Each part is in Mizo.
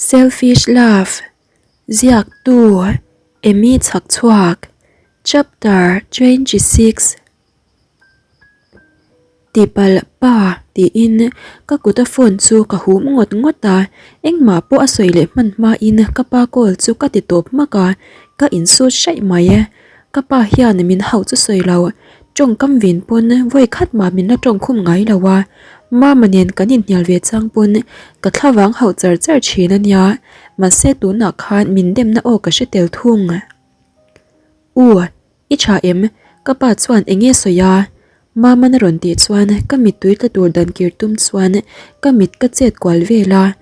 Selfish Love, Ziaktu, Amy Chhakchhuak, Chapter 26. Tihpalh pa tiin ka kuta phone chu ka hum ngawt ngawt a, engmah pawh a sawi leh hman hmain ka pa call chu ka ti tawp hmak a, ka insut hraih mai e. Ka pa hian min hauh chu sawi lo, tawngkam vin pawn vawi khat mah min la tawngkhum ngai lo a, mama nen kan inhnial ve chang pawn ka thlavang hauh char char thin a nia, mahse tunah khan min demna aw ka hre tel thung. U, I tha em? Ka pa chuan eng nge sawi a? Mama'n a rawn tih chuan ka mittui tla tur dan kir tum chuan ka mit ka chet kual vel a.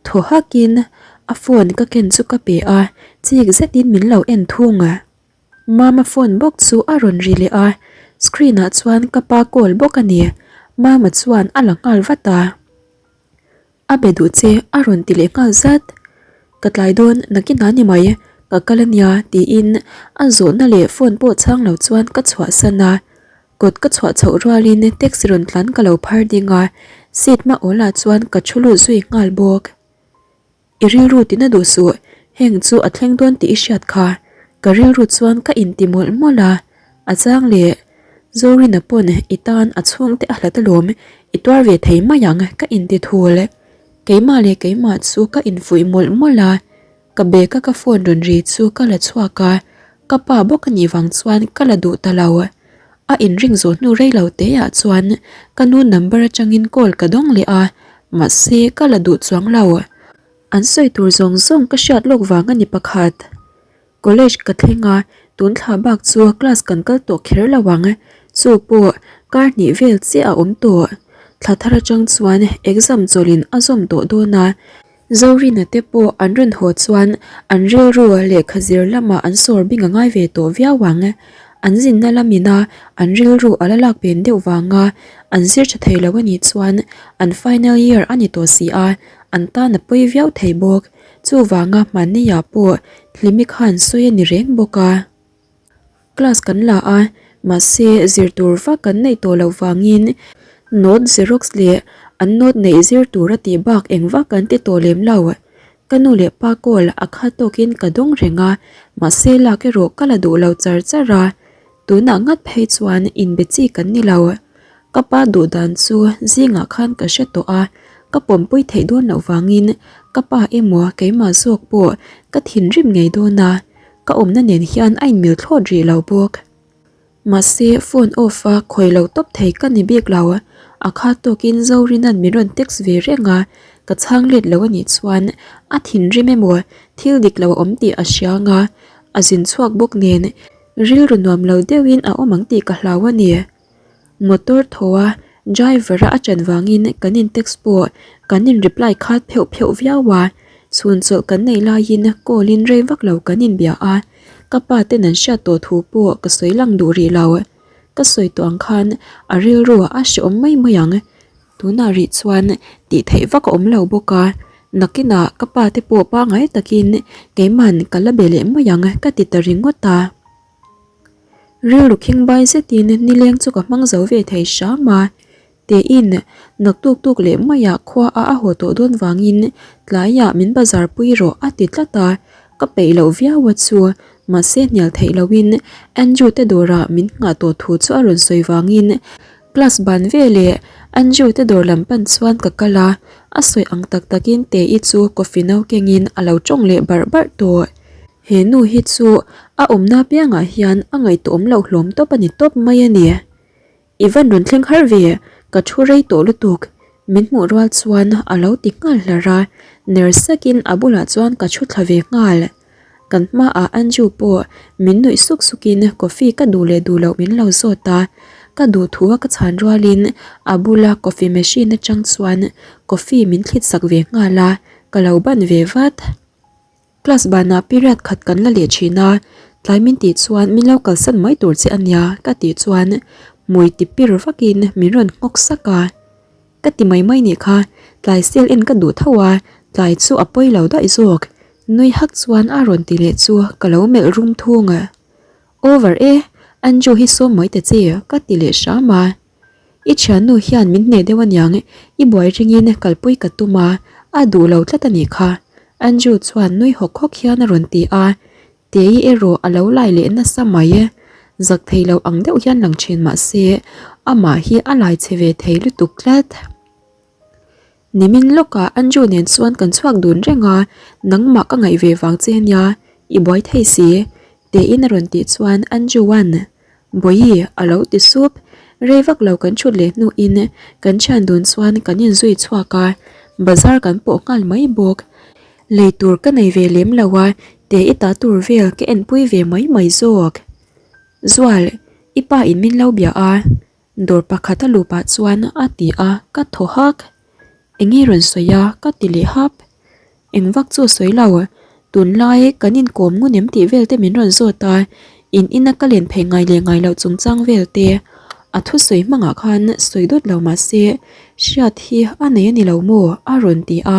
Thaw hakin a phone ka ken chu ka pe a, chik zetin min lo en thung. Mama phone bawk chu a rawn ri leh a, screen ah chuan ka pa call bawk a ni. Mama chuan a la nghal vat a. A be duh che a rawn ti leh nghal zat. Ka tlai dawn nakin a ni mai, ka kal a nia tiin a zawhna leh phone pawh chhang lo chuan ka chhuahsan a. Kawt ka chhuah chhoh rualin taxi rawn tlan ka lo phar ding a, seat hma awlah chuan ka thu lut zui nghal bawk. I rilru tina duh suh, heng chu a thleng dawn tih i hriat kha. Ka rilru chuan ka inti mawlh mawlh a, a chang leh Zorina pawn i tan a chhungte a hlat alawm, i tuar ve thei mai ang ka inti thul. Keimah leh keimah chu ka infuih mawlh mawlh a, ka bag a ka phone rawn ri chu ka la chhuak a, ka pa bawk a nih vang chuan ka la duh ta lo. A inring zawh hnu rei lo te ah chuan ka nu number atangin call ka dawng leh a, mahse ka la duh chuang lo. An sawi tur zawng zawng ka hriat lawk vang a ni pakhat. College ka thleng a, tun thla bak chu class kan kal tawh kher lo ang, chu pawh kar hnih vel chiah a awm tawh. Thla thar atang chuan exam chawlhin a zawm tawh dawn a, Zorina te pawh an rawn haw chuan an rilru lehkha zir lamah an sawr bing a ngai ve tawh viau ang. An zinna lamina an rilru a la lak pen deuh vanga an zir tha thei lo a nih chuan an final year a ni tawh si a, an tan a pawi viau thei bawk. Chuvanga hmanniah pawh Hlimi khan sawi a ni reng bawk a. Class kan la a, mahse zir tur vak kan neih tawh loh vangin note xerox leh an note neih zir tur a tih bak eng vak kan ti tawh lem lo. Ka nu leh pa call a khat tawkin ka dawng reng a, mahse lak erawh ka la duh lo char char a, tunah ngat phei chuan inbe chi kan ni lo. Ka pa duh dan chu zingah khan ka hre tawh a, ka pawmpui theih dawn loh vangin ka pa emaw keimah zawk pawh ka thinrim ngei dawn a. Ka awmna nen hian a inmil thlawt rih lo bawk. Mahse phone off a khawi lo tawp thei ka ni bik lo. A kha tawkin Zorina'n min rawn text ve reng a, ka chhang let lo a nih chuan a thinrim emaw thil dik lo a awm tih a hria ang a, a zin chhuak bawk nen rilru nuam lo deuhin a awm ang tih ka hlau a ni. Motor thaw a driver a a ṭan vangin kan in text pawh kan in reply khat pheuh pheuh viau a, chhun chawlh kan neih laiin call in rei vak lo kan inbia a, ka pa ten an hriat tawh thu pawh ka sawi lang duh rih lo. Ka sawi tawh ang khan a rilru a hrehawm mai mai ang. Tunah rih chuan tih theih vak a awm lo bawk a, nakinah ka pa te pawh pangngai takin keiman ka la be leh mai ang ka ti ta ringawt a. Rilru khingbai zetin nileng chu ka hmang zo ve thei hram a, tiin naktuk tuk leh maiah khua a a haw tawh dawn vangin tlaiah min bazar pui rawh a ti tlat a, ka peih loh viau a chu mahse hnial theih lohin Andrew te dawrah min nghah tawh thu chu a rawn sawi vangin class ban veleh Andrew te dawr lam pan chuan ka kal a, a sawi ang tak takin Te-i chu coffee no kengin a lo tawng leh barh barh tawh. He nu hi chu a awmna piangah hian a ngaihtuahawm loh hlawm tawp a ni tawp mai a ni. I van rawn thleng har ve, ka thu rei tawh lutuk. Min hmuh rual chuan a lo ti nghal hlar a, ner sakin a bulah chuan ka thu thla ve nghal. Kan hmaah Anju pawh min nuih suk sukin coffee ka duh leh duh loh min lo zawt a, ka duh thu a ka chhan rualin a bula coffee machine atang chuan coffee min thlit sak ve nghal a, ka lo ban ve vat. Class banah period khat kan la leh thin a, tlai min tih chuan min lo kalsan mai tur che a nia ka tih chuan hmui ti pir vakin min rawn nghawk sak a. Ka ti mai mai nih kha, tlai sel en ka duh tho a, tlai chu a pawi lo daih zawk, nui hak chuan a rawn ti leh chu ka lo melh rum thung a. Over e, Anju hi sawm mai ta che ka ti leh hram a. I thiannu hian min hneh deuh aniang, i buai ringin kalpui ka tum a, a duh lo tlat a nih kha. Andrew chuan nui hawk hawk hian a rawn ti a, Tei erawh a lo lai leh nasa mai. Zak thei lo ang deuh hian lang thin mah se, amah hi a lai chhe ve thei lutuk tlat. Nimin lawkah Andrew nen chuan kan chhuak dun reng a, nangmah ka ngaih ve vang che ania, i buai thei si, Teiin a rawn tih chuan Andrew-a'n Bawihi a lo ti sup. Rei vak lo kan thut leh hnuin kan thian dun chuan kan inzui chhuak a, bazar kan pawh nghal mai bawk. Lei tur ka nei ve lem lo a, te i ta tur vel ka enpui ve mai mai zawk. Zual, i pa in min lo bia a, dawr pakhat a luh pah chuan a ti a, ka thaw hak. Enge rawn sawi a ka ti leh hap. Eng vak chu a sawi lo. Tunlai kan inkawm ngun em tih vel te min rawn zawt a, in ina ka len phei ngai leh ngai loh chungchang vel te a thusawi hmangah khan sawi dawt lo mah se hriat hi a nei a ni lo maw a rawn ti a,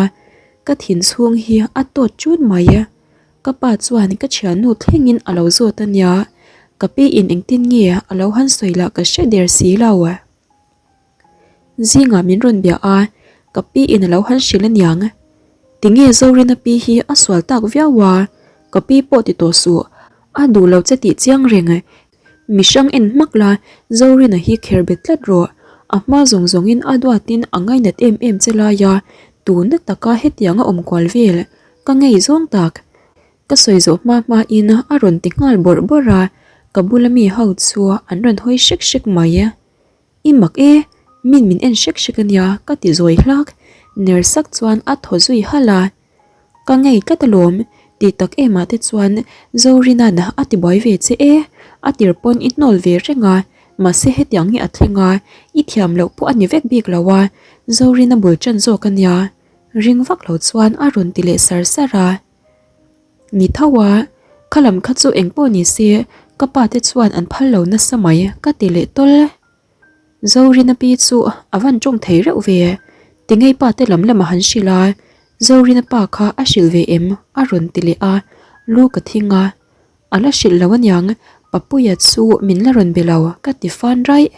ka thin chhung hi a tawt chut mai. Ka pa chuan ka thiannu thlengin a lo zawt a nia, ka pi in engtin nge a lo han sawi lah ka hre der si lo. Zingah min rawn bia a, ka pi in a lo han hrilh aniang. Tinge Zorina pi hi a sual tak viau a, ka pi pawh ti tawh suh, a duh lo che tih chiang reng. Mi hrang en hmak la, Zorina hi kher bet tlat rawh. A hma zawng zawngin a duatin a ngainat em em che lai a, tuna taka hetiang a awm kual vel, ka ngei zawng tak. Ka sawi zawh hma hmain a rawn ti nghal bawrh bawrh a, ka bula mi ho chu an rawn hawi hrek hrek mai. I mak e, min min en hrek hrek ania ka ti zawi hlak, ner sak chuan a thaw zui halh a. Ka ngei tlat alawm, ti tak em ah te chuan Zorina'n a ti buai ve che e, a tir pawn i hnawl ve reng a, mahse hetiang hi a thleng a, i thiam loh pawh a ni vek bik lo a, Zorina bul ṭan zawk ania, ring vak lo chuan a rawn ti leh sar sar a. Ni tho a, kha lam kha chu eng pawh ni se ka pa te chuan an phal lo nasa mai ka ti leh tawl. Zorina pi chu a van tawng thei reuh ve, tingei pa te lam lamah han hrilh a, Zorina pa kha a hrilh ve em a rawn ti leh a, lu ka thing a, a la hrilh lo aniang Papuia chu min la rawn be lo ka ti fan raih.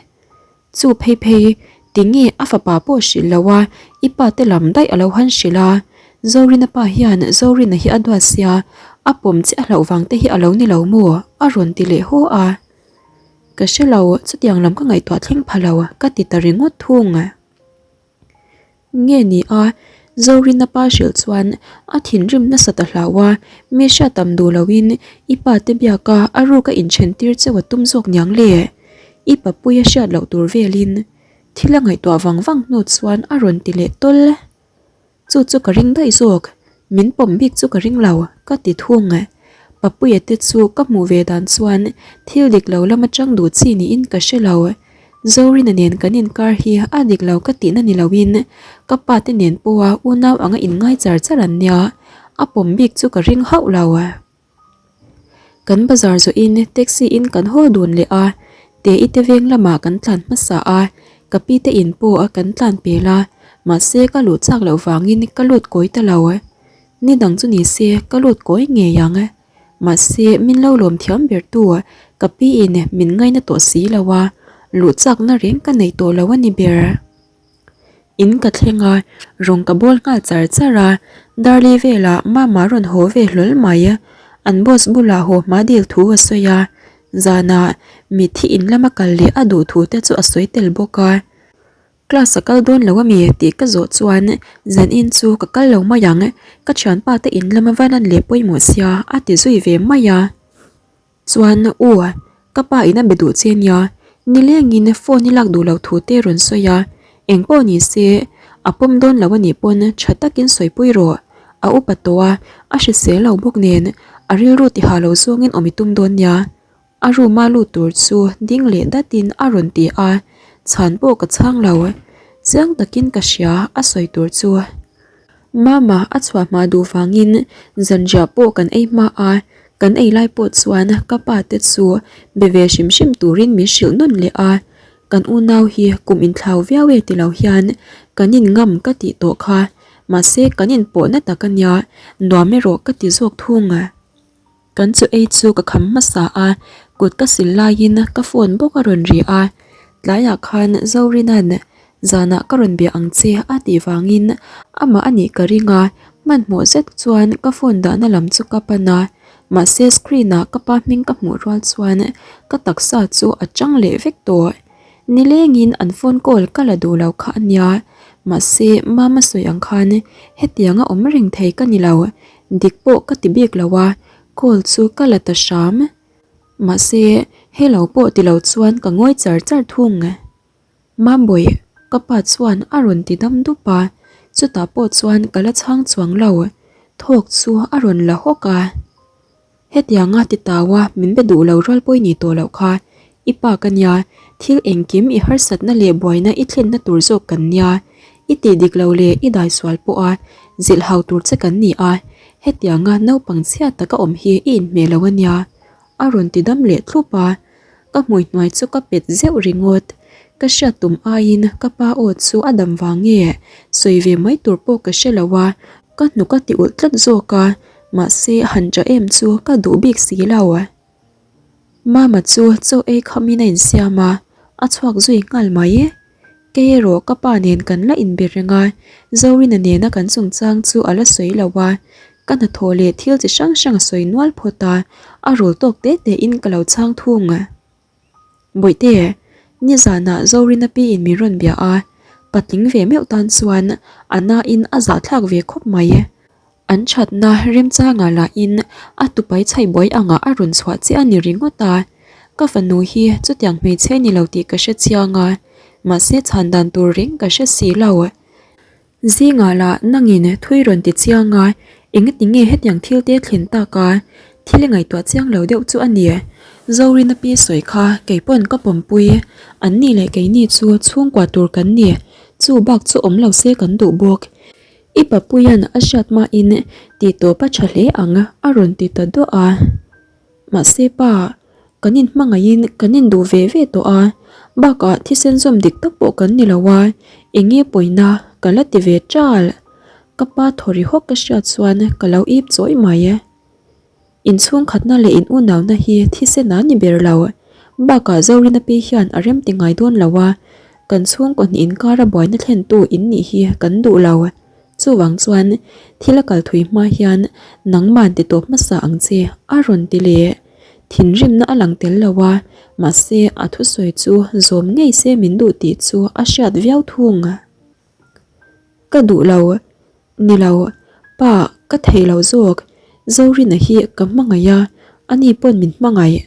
Chu phei phei, tinge a fapa pawh hrilh lo a, i pa te lam daih a lo han hrilh a. Zorina pa hian Zorina hi a duat sia, a pawm che a hlauh vang te hi a lo ni lo maw? a rawn ti leh haw a. Ka hre lo, chutiang lam ka ngaihtuah thleng pha lo ka ti ta ringawt thung. Nge ni a, Zorina pa hrilh chuan a thinrim nasa ta hlau a, mi hriat tam duh loin i pa te biaka a ruk a inthen tir cheu a tum zawk niang le? I papuia hriat loh tur velin thil a ngaihtuah vang vang hnu chuan a rawn ti leh tawl. Chu chu ka ring daih zawk, min pawm bik chu ka ring lo, ka ti thung. Papuia te chu ka hmuh ve dan chuan thil dik lo lam atang duh chi niin ka hre lo. Zorina nen kan inkar hi a dik lo ka tihna ni loin ka pa te nen pawha unau anga inngai char char an nia, a pawm bik chu ka ring hauh lo. Kan bazar zawhin taxi in kan haw dun leh a, Tei te veng lamah kan tlan hmasa a, ka pi te in pawh kan tlan pel a, mahse ka luh chak loh vangin ka lut kawi ta lo. Ni dang chu ni se ka lut kawi ngei ang. Mahse min lo lawm thiam ber tu ka pi in min ngaina tawh si lo a, luh chakna reng ka nei tawh lo a ni ber. In ka thleng a, rawng ka bawl nghal char char a, Darli velah Mama rawn haw ve hlawl mai. An boss bulah haw hma dil thu a sawi a, zanah mitthi in lama kal leh a duh thu te chu a sawi tel bawk a. Class a kal dawn lo ami tih ka zawh chuan zanin chu ka kal lo mai ang, ka thianpa te in lama va lan leh pawimawh sia a ti zui ve mai a. Chuan u, ka pa in a be duh che nia, nilengin phone i lak duh loh thu te rawn sawi a, eng pawh ni se a pawm dawn lo anih pawn tha takin sawipui rawh, a upa tawh a, a hrisel lo bawk nen a rilru ti ha lo zawngin awm i tum dawn nia. A room a lut tur chu ding leh datin a rawn ti a, chhan pawh ka chhang lo. Chiang takin ka hria a sawi tur chu. Mama a chhuah hma duh vangin zanriah pawh kan ei hma a, kan ei lai pawh chuan ka pa te chu be ve hrim hrim turin min hrilh nawn leh a, kan unau hi kum inthlau viau e ti lo hian kan inngam ka tih tawh kha, mahse kan inpawhna tak a nia, nuam erawh ka ti zawk thung. Kan chu ei chu ka kham hmasa a, kut ka sil laiin ka phone bawk a rawn ri a, tlaiah khan Zorina'n zanah ka rawn bia ang che a tih vangin amah a nih ka ring a, Hmanhmawh zet chuan ka phone dahna lam chu ka pan a, mahse screen ah ka pa hming ka hmuh rual chuan ka taksa chu a chang leh vek tawh. Nilengin an phone call ka la duh lo kha a nia, mahse mama sawi ang khan hetianga awm reng thei ka ni lo, dik pawh ka ti bik lo a, call chu ka la ta hram. Mahse hello pawh ti lo chuan ka ngawi char char thung. Mambawi, ka pa chuan a rawn ti dam dup a, chutah pawh chuan ka la chhang chuang lo, thawk chu a rawn la hawk a. Hetianga ti tau a min be duh lo rual pawi ni tawh loh kha, i pa ka nia, thil engkim i harsatna leh buaina i thlenna tur zawk kan nia, i tih dik lo leh i dai sual pawh a zilh hau tur che kan ni a, hetianga naupang chhia taka awm hi i inhmeh lo a nia, A rawn ti dam leh thlup a, ka hmui hnuai chu ka pet zeuh ringawt. Ka hriat tum aiin ka pa aw chu a dam vang nge sawi ve mai tur pawh ka hre lo a, ka hnuk a ti ulh tlat zawk a, mahse han ṭah em chu ka duh bik si lo. Mama chu chaw ei khamin a insiam a, a chhuak zui nghal mai. Kei erawh ka pa nen kan la inbe reng a, Zorina nena kan chungchang chu a la sawi lo a, ka hnathawh leh thil chi hrang hrang a sawi nual phawt a, a rawl tawk te te in ka lo chhang thung. Bawihte, nizanah Zorina pi in min rawn bia a, patling ve meuh tan chuan a na in a zahthlak ve khawp mai. An thatna remchangah lahin a tupai chhaih buai angah a rawn chhuah chiah a ni ringawt a, ka fanu hi chutiang hmeichhe ni lo tih ka hre chiang a, mahse chhan dan tur reng ka hre si lo. Zingah lah nangin thui rawn ti chiang a, engati nge hetiang thil te thlen tak a, thil i ngaihtuah chiang lo deuh chu a ni. Zorina pi sawi kha kei pawn ka pawmpui, an ni leh keini chu chhungkua tur kan ni, chu bak chu awm lo se kan duh bawk. I papuia'n a hriat hmain tih tawp a tha hle ang a rawn ti ta duah a. Mahse pa, kan inhmangaihin kan induh ve ve tawh a, bakah thisen zawm dik tak pawh kan ni lo a, eng nge pawina ka la ti ve ṭal. Ka pa thaw ri hawk ka hriat chuan ka lo ip chawih mai. Inchhungkhatna leh in unauna hi thisen a ni ber lo. Bakah Zorina pi hian a rem ti ngai dawn lo a, kan chhungkaw hnih inkara buaina thlentu in nih hi kan duh lo. Chuvang chuan thil a kal thui hma hian nangman ti tawp hmasa ang che a rawn ti leh. Thinrimna a lang tel lo a, mahse a thusawi chu zawm ngei se min duh tih chu a hriat viau thung. Ka duh lo. Ni lo, pa ka thei lo zawk, Zorina hi ka hmangaih a, ani pawn min hmangaih.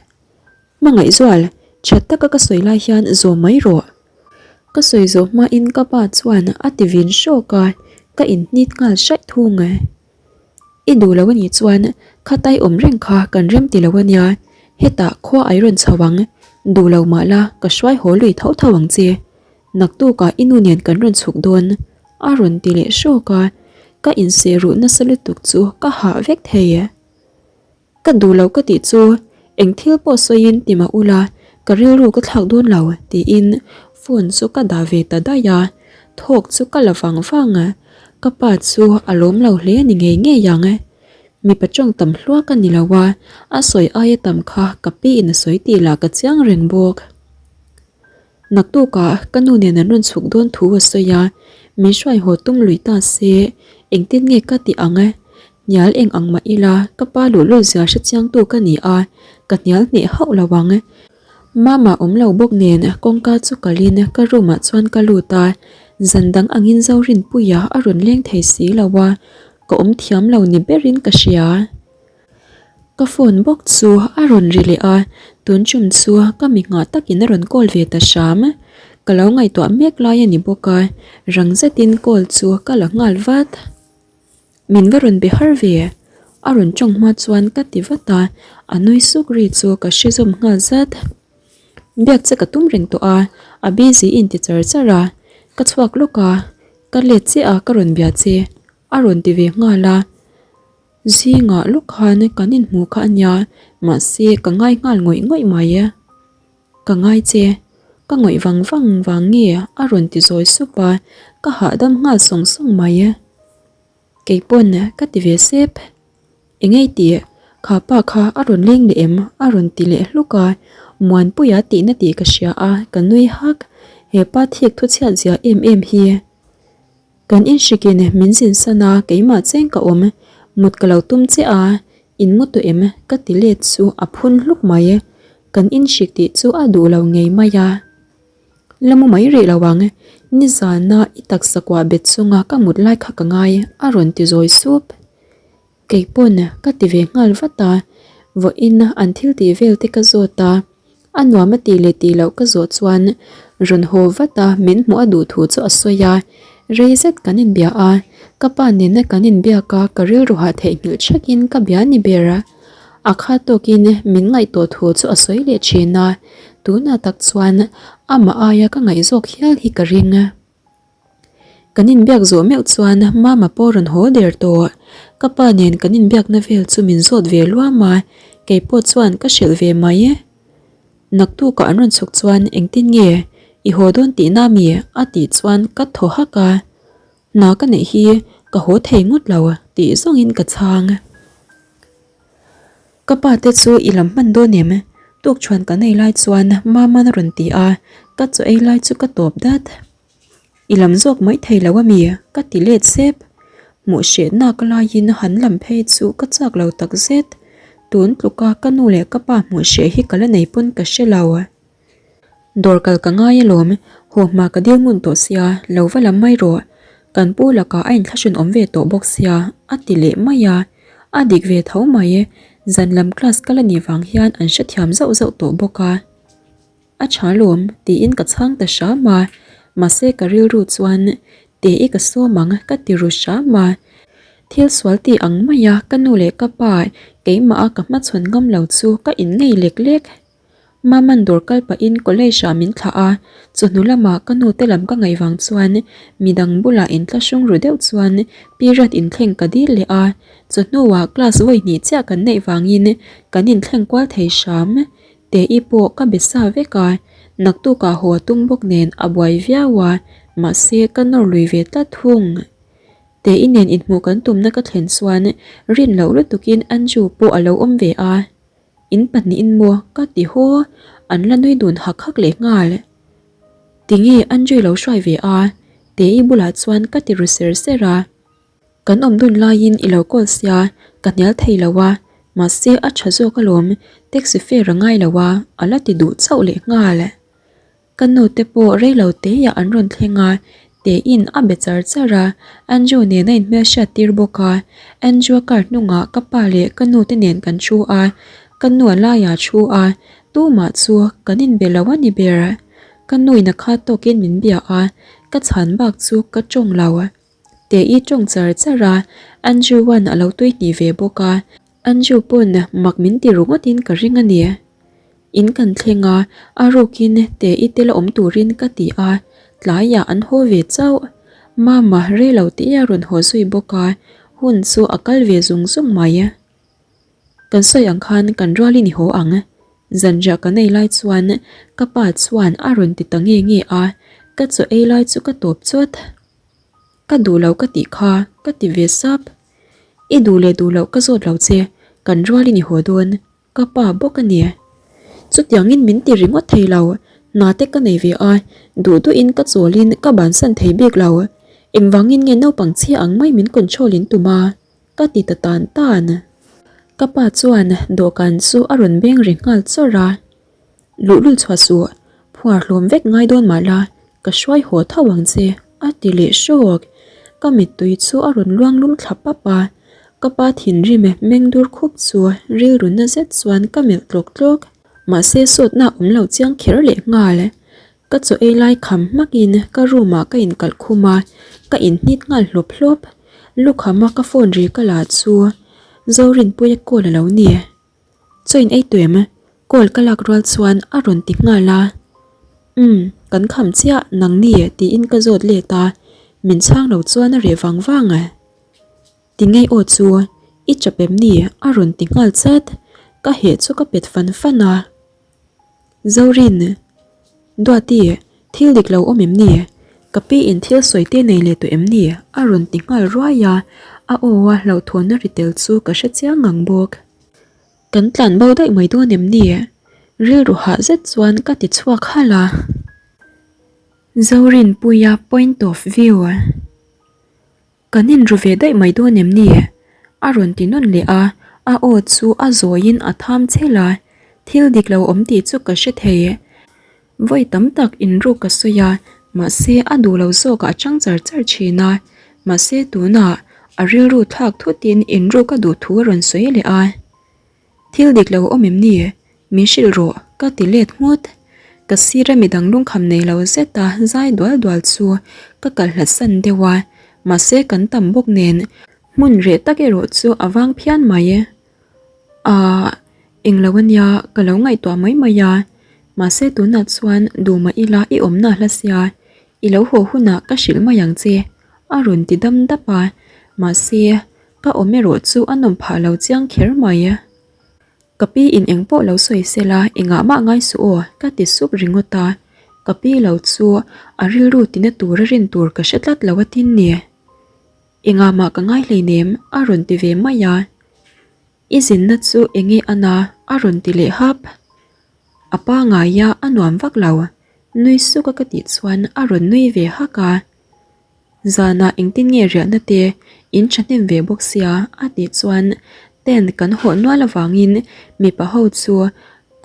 Hmangaih zual, that taka ka sawi lai hian zawm mai rawh. Ka sawi zawh hmain ka pa chuan a ti vin hrawk a, ka inhnit nghal hraih thung. I duh lo anih chuan khatai awm reng kha kan rem ti lo ania, hetah khua ai rawn chho ang, duh lo mah la ka hruai haw lui tho tho ang che. Naktukah i nu nen kan rawn chhuk dawn a rawn ti leh hrawk a, ka inseh ruh nasa lutuk chu ka hah vek thei. Ka duh lo ka tih chu eng thil pawh sawiin ti mah ula ka rilru ka thlak dawn lo tiin phone chu ka dah ve ta daih a, thawk chu ka la vang vang a, ka pa chu a lawm lo hle a ni ngei ngei ang. Mipa tawng tam hluak a ni lo a, a sawi aia tam kha ka pi in a sawi tih lah ka chiang reng bawk. Naktukah ka nu nen an rawn chhuk dawn thu a sawi a, min hruai haw tum lui ta se, engtin nge ka tih ang e? Hnial eng ang mah ila ka pa luhlul zia hre chiangtu ka ni a, ka hnial hneh hauh lo ang. Mama awm lo bawk nen kawngka chu kalin ka room ah chuan ka lut a, zan dang angin Zorinpuia a rawn leng thei si lo a, ka awm thiam lo ni berin ka hria. Ka phone bawk chu a rawn ri leh a, tun chum chu ka mi nghah takin a rawn call ve ta hram. Ka lo ngaihtuah mek lai a ni bawk a, rang zetin call chu ka la nghal vat. Min va rawn be har ve, a rawn tawng hma chuan ka ti vat a, a nui suk ri chu ka hre zawm nghal zat. Biak che ka tum reng tawh a, a busy in ti char char a, ka chhuak lawk a, ka let chiah a ka rawn bia che, a rawn ti ve nghal a. Zingah lawk khan kan inhmuh kha a nia, mahse ka ngai nghal ngawih ngawih mai e. Ka ngai che, ka ngawih vang vang vang nge a rawn ti zawi sup a, ka hahdam nghal sawng sawng mai e. Kei pawn ka ti ve sep. Engei tih, kha pa kha a rawn leng leh em a rawn ti leh hluk a, Muanpuia tihna tih ka hria a, ka nui hak, he pa thik thu chhiat zia em em hi. Kan inhrikin min zinsan a, keimah cheng ka awm. Mut ka lo tum che a, in mu tawh em? Ka ti let chu a phun hluk mai. Kan inhrik tih chu a duh lo ngei mai a. La mu mai rih lo ang, nizana i taksa kuah bet chunga ka mut lai kha ka ngai, a rawn ti zawi sup. Kei pawn ka ti ve nghal vat a, vawiin an thil tih vel te ka zawt a, a nuam a tih leh tih loh ka zawh chuan rawn haw vat a min hmuh a duh thu chu a sawi a, rei zet kan inbia a, ka pa nena kan inbiak a ka rilru hah theihnghilh thakin ka bia ni ber a, a kha tawkin min ngaihtuah thu chu a sawi leh thin a, tunah tak chuan amah aia ka ngaihzawk hial hi ka ring. Kan inbiak zawh meuh chuan Mama pawh rawn haw der tawh. Ka pa nen kan inbiakna vel chu min zawt ve luam a, kei pawh chuan ka hrilh ve mai. Naktukah an rawn chhuk chuan engtin nge i haw dawn tihna mi? a tih chuan ka thaw hak a, Hna ka neih hi ka haw thei ngawt lo tih zawngin ka chhang. Ka pa te chu i lam hman dawn em? Tukṭhuan kan ei lai chuan Mama'n a rawn ti a, ka chaw ei lai chu ka tawp dat. I lam zawk mai thei lo ami? Ka ti let sep. Hmuh hreh nak laiin han lam phei chu ka chak lo tak zet. Tun tluka ka nu leh ka pa hmuh hreh hi ka la nei pawn ka hre lo. Dawr kal ka ngai alawm, haw hma ka dil ngun tawh sia, lo va lam mai rawh. Kan pu lakah a inthlahrun awm ve tawh bawk sia, a ti leh mai a. A dik ve tho mai, zan lam class kal a nih vang hian an hrethiam zauh zauh tawh bawk a. A tha lawm, tiin ka chhang ta hram a, mahse ka rilru chuan Te i ka sawm ang ka ti ru hram a. Thil sual ti ang maia ka nu leh ka pa keimah a ka hmachhawn ngam lo chu ka inngei lek lek. Maman dawr kal pahin college ah min thlah a, chawhnu lamah ka nu te lam ka ngaih vang chuan midang bulah inthlahrung ru deuh chuan period inthleng ka dil leh a, chawhnuah class vawi hnih chiah kan neih vangin kan inthleng kual thei hram. Te-i pawh ka be sa vek a, naktukah haw a tum bawk nen a buai viau a, mahse ka nawr lui ve tlat thung. Te-i nen inhmuh kan tumna ka thlen chuan rin loh lutukin Anju pawh a lo awm ve a. In pahnihin maw ka ti haw, an la nui dun hak hak leh nghal. Tinge Andrew lo hruai ve a? Te-i bulah chuan ka ti ru ser ser a. Kan awm dun laiin i lo call sia, ka hnial thei lo a, mahse a tha zawk alawm, taxi fare a ngai lo a, a la ti duh chauh leh nghal. Ka nu te pawh rei lo teiah an rawn thleng a, Teiin a be char char a, Andrew nen a inhmelhriat tir bawk a, Andrew-a car hnungah ka pa leh ka nu te nen kan thu a, ka nu a laiah a thu a, tumah chu kan inbe lo a ni ber. Ka nuin a khat tawkin min bia a, ka chhan bak chu ka tawng lo. Tei tawng char char a, Andrew-a'n a lo tui hnih ve bawk a, Andrew pawn mak min ti ru ngawtin ka ring a ni. In kan thleng a, a rukin te i tel a awm turin ka ti a, tlaiah an haw ve chauh. Mama rei lo tih a rawn haw zui bawk a, hun chu a kal ve zung zung mai. Kan sawi ang khan kan rualin i haw ang. Zanriah kan ei lai chuan ka pa chuan a rawn ti ta nge nge a, ka chaw ei lai chu ka tawp chawt. Ka duh lo ka tih kha ka ti ve sap. I duh leh duh loh ka zawt lo che, kan rualin i haw dawn. Ka pa bawk a ni. Chutiangin min ti ringawt thei lo, hna te ka nei ve a, duh duhin ka chawlin ka bansan thei bik lo. Engvangin nge naupang chhia ang mai min control in tum a? Ka ti ta tan tan. Ka pa chuan dawhkan chu a rawn beng ri nghal chawrh a. Luhlul chhuah suh, phuar hlawm vek ngai dawn mah la, ka hruai haw tho ang che, a ti leh hrawk. Ka mittui chu a rawn luang lum thla pap a, ka pa thinrim meng dur khup chu rilru na zet chuan ka melh tlawk tlawk. Mahse sawtna a awm lo chiang kher leh nghal. Ka chaw ei lai kham hmakin ka room ah ka inkalh khum a, ka inhnit nghal hlawp hlawp. Lukham a ka phone ri ka la chu Zorinpuia call a lo ni. Chaw in ei tawh em? Call ka lak rual chuan a rawn ti nghal a. Umm, kan kham chiah nang ni tiin ka zawt let a, min chhang lo chuan a reh vang vang a. Ti ngei aw chu, i chap em ni? A rawn ti nghal chat, ka heh chu ka pet fan fan a. Zorin, Duati, thil dik lo awm em ni? Ka pi in thil sawi te nei leh tawh em ni? A rawn ti nghal ruai a, a aw a hlauhthawnna ri tel chu ka hre chiang ngang bawk. Kan tlan bo daih mai dawn em ni? Rilru hah zet chuan ka ti chhuak halh a. Zorinpuia point of view. Kan inru ve daih mai dawn em ni? A rawn ti nawn leh a, a aw chu a zawiin a tham chel a, thil dik lo awm tih chu ka hre thei. Vawi tam tak inruk ka sawi a, mahse a duh lo zawkah a chang char char thin a, mahse tunah a rilru thlak thutin inruk a duh thu a rawn sawi leh a. Thil dik lo awm em ni? Min hrilh rawh, ka ti let nghut. Ka sira midang lungkham nei lo zeta zai dual dual chu ka kal hlat san deuh a, mahse kan tam bawk nen hmun reh tak erawh chu a vang phian mai. Aah, englo ania ka lo ngaihtuah mai mai a, mahse tunah chuan duh mah ila i awmna hla sia, i lo haw hunah ka hrilh mai ang che, a rawn ti dam dap a, mahse Ka awm erawh chu a nawm phah lo chiang kher mai. Ka pi in eng pawh lo sawi se la, engah mah ngai suh aw, ka ti sup ringawt a. Ka pi lo chu a rilru tina tur a rin tur ka hre tlat lo a tin ni. Engah mah ka ngai hleinem, a rawn ti ve mai a. I zinna chu enge a na? a rawn ti leh hap. A pangaia a nuam vak lo, nui suk a ka tih chuan a rawn nui ve hak a. Zanah engtin nge riahna te in thahnem ve bawk sia a tih chuan tent kan hawh nual avangin mipa ho chu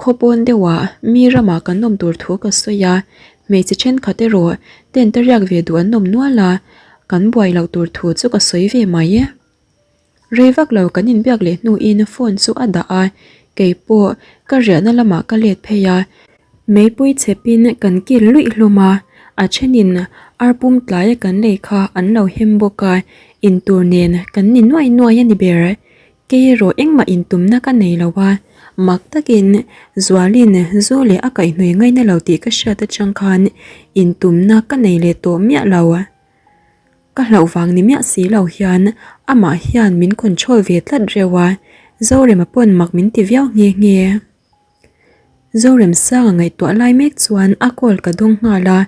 khaw pawn deuhah mi ramah kan awm tur thu ka sawi a, hmeichhe thenkhat erawh tent a riak ve duh an awm nual a, kan buai loh tur thu chu ka sawi ve mai. Rei vak lo kan inbiak leh hnuin phone chu a dah a, kei pawh ka riahna lamah ka let phei a, meipui chhepin kan kil luih hlawm a, a thenin arpum tlaia kan lei kha an lo hem bawk a, intur nen kan ni nuai nuai a ni ber. Kei erawh engmah intumna ka nei lo a, mak takin Zualin zu leh a kaihhnawih ngaina lo tih ka hriat atang khan intumna ka nei leh tawh miah lo. Ka hlauh vang ni miah si lo hian amah hian min control ve tlat reuh a, Zorema pawn mak min ti viau nghe nghe. Zoremsanga ngaihtuah lai mek chuan a call ka dawng nghal a,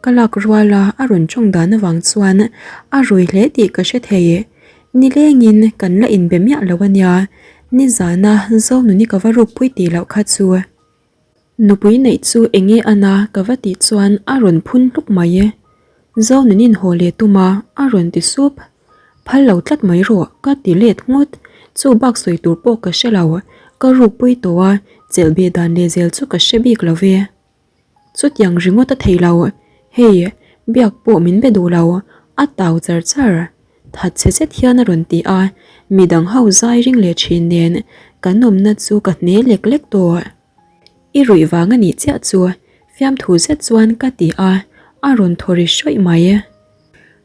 ka lak rual a a rawn tawng dan avang chuan a rui hle tih ka hre thei. Nilengin kan la inbe miah lo a nia, nizana Zonuni ka va rukpui tih loh kha chu. Nupui neih chu enge a na ka va tih chuan a rawn phun hluk mai e. Zonunin haw leh tum a, a rawn ti sup. Phal lo tlat mai rawh ka ti let ngawt. Chu bak sawi tur pawh ka hre lo. Ka rukpui tawh a, chelh beh dan leh zel chu ka hre bik lo ve. Chutiang ringawt a thei lo. Hei, biak pawh min be duh lo, a tau char char. Thatchhe zet hian a rawn ti a, midang ho zai ring leh thin nen kan awmna chu ka hne lek lek tawh. I ruih vang a nih chiah chu fiamthu zet chuan ka ti a, a rawn thaw ri hrawih mai.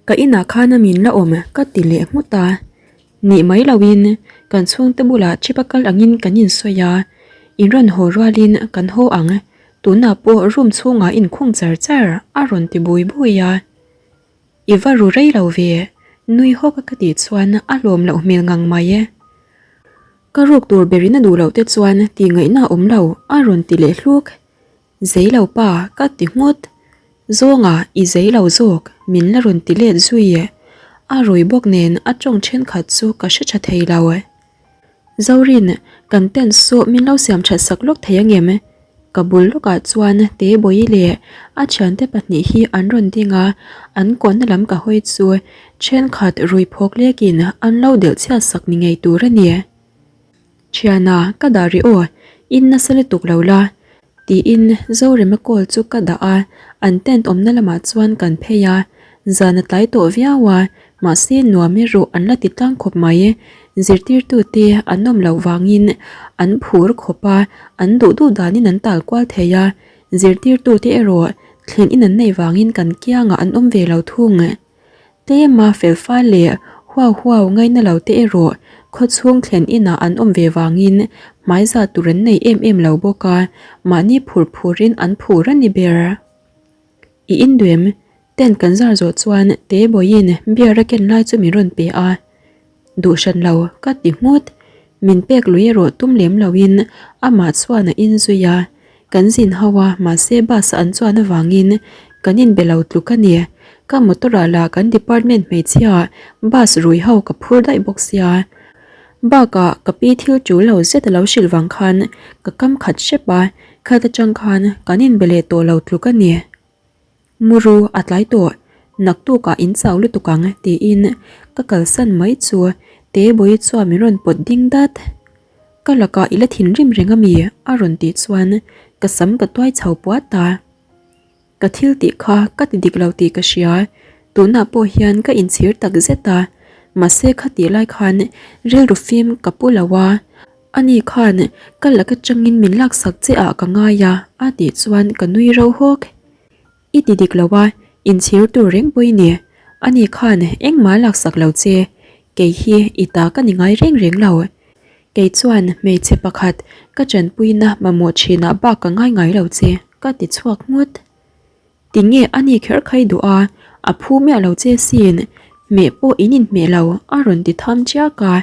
Ka inah khan a min la awm ka ti leh nghut a, nih mai loin kan chhungte bulah trip a kal angin kan insawi a, in rawn haw rualin kan haw ang, tunah pawh room chhungah inkhung char char a rawn ti bui bui a. I va ru rei lo ve, nui hawk a ka tih chuan a hlawm loh hmel ngang mai e. Ka ruk tur berin a duh loh te chuan tih ngaihna a awm lo a rawn ti leh hluk. Zei lo pa ka ti nghut. Zawnga i zei lo zawk min la rawn ti let zui e. A rui bawk nen a tawng thenkhat chu ka hre tha thei lo. Zorin, kan tent saw min lo siam that sak lawk thei angem? Ka bul lawkah chuan Tebawi leh a thiante pahnih hi an rawn ding a, an kawnna lam ka hawi chu thenkhat rui phawk lekin an lo delh chhiat sak ni ngei tur a ni. Thiana, ka dah rih aw, in nasa lutuk lo la, Tiin Zorema call chu ka dah a, an tent awmna lamah chuan kan phei a, zan a tlai tawh viau a, mahse nuam erawh an la ti tlang khawp mai. Zirtirtute an awm loh vangin an phur khawp a, an duh duh danin an tal kual thei a, zirtirtute erawh thlen in an neih vangin kan kiangah an awm ve lo thung. Tlema felfai leh huau huau ngaina lo te erawh khawchhung thlen inah an awm ve vangin hmaiza tur an nei em em lo bawk a, mahni phur phurin an phur a ni ber. I induem, tent kan zar zawh chuan Tebawiin beer a ken lai chu min rawn pe a. Duh hran lo, ka ti nghut. Min pek lui erawh tum lem loin amah chuan a inzui a. Kan zin ho a, mahse bus an chuan avangin kan inbe lo tluk a ni. Ka motor ah lah kan department hmeichhia bus rui ho ka phur daih bawk sia. Bakah ka pi thil tul lo zet a lo hrilh vang khan ka kam khat hrep a, khat atang khan kan inbe leh tawh lo tluk a ni. Muru a tlai tawh. Naktukah in chau lutuk ang tiin ka kalsan mai chu Tebawii chuan min rawn pawt ding dat. Ka lakah i la thinrim reng ami? a rawn tih chuan ka sam ka tuai chho puat a. Ka thil tih kha ka ti dik lo tih ka hria, tunah pawh hian ka inchhir tak zet a, mahse khatih lai khan rilru fim ka pu lo a, ani khan ka lak atangin min laksak che ah ka ngai a a tih chuan ka nui ro hawk. I ti dik lo a, inchhir tur reng pawh i ni, ani khan engmah a laksak lo che, kei hi i ta ka ni ngai reng reng lo. Kei chuan hmeichhe pakhat ka tanpuina mamawh thinah bak ka ngai ngai lo che, ka ti chhuak nghut. Tinge a ni kher khai duh a, a phu miah lo che sin, hmeh pawh in inhmeh lo a rawn ti tham chiak a.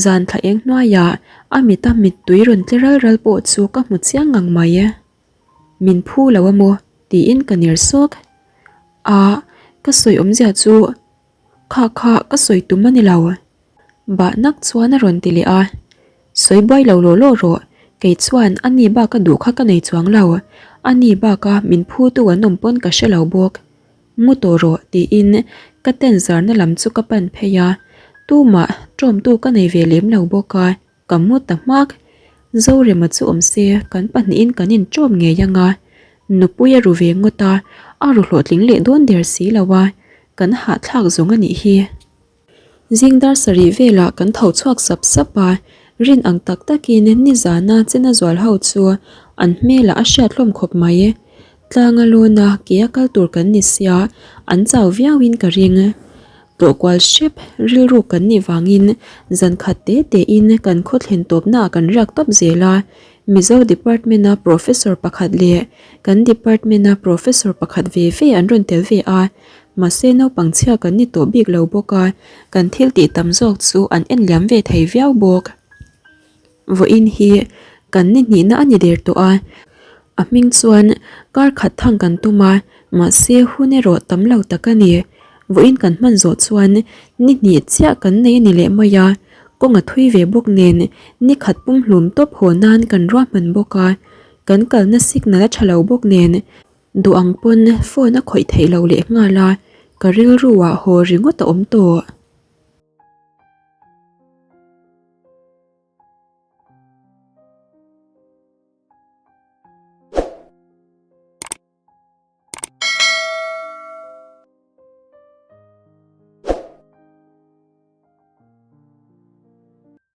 Zan thla eng hnuaiah a mita mittui rawn tle ral ral pawh chu ka hmu chiang ngang mai. Min phu lo a maw? tiin ka ner sawk. A, ka sawi awmzia chu kha kha ka sawi tum a ni lo. Bah nak chuan a rawn ti leh a, Sawi buai lo law law rawh, kei chuan a ni bak a duh kha ka nei chuang lo, a ni bak a min phu tu an awm pawn ka hre lo bawk. Mu tawh rawh tiin ka tent zarna lam chu ka pan phei a, tumah ṭawmtu ka nei ve lem lo bawk a, ka mu ta hmak. Zorema chu awm se kan pahnihin kan inṭawm ngei ang a, nupui a ru ve ngawt a, a ru hlawhtling leh dawn der si lo a, kan hahthlak zawng a nih hi. Zing dar sarih velah kan tho chhuak sap sap a, rin ang tak takin nizana chena zual ho chu an hmelah a hriat hlawm khawp mai. Tlanga lawna ke a kal tur kan ni sia, an chau viauin ka ring. Tlawhkual hrep rilru kan nih vangin zan khat te tein kan khaw thlen tawpnaah kan riak tawp zel a, Mizo department-a professor pakhat leh kan department-a professor pakhat ve ve an rawn tel ve a, Mahse naupang chhia kan ni tawh bik lo bawk a, kan thil tih tam zawk chu an en liam ve thei viau bawk. Vawiin hi kan ni hnihna a ni der tawh a, a hming chuan kar khat thang kan tum a, mahse hun erawh tam lo tak a ni. Vawiin kan hman zawh chuan ni hnih chiah kan nei a ni leh mai a, kawng a thui ve bawk nen ni khat pumhlum tawp haw nan kan ruahman bawk a, kan kalna signal a tha lo bawk nen Duh ang pawn phone a khawih theih lo leh nghal a, ka rilru ah haw ringawt a awm tawh.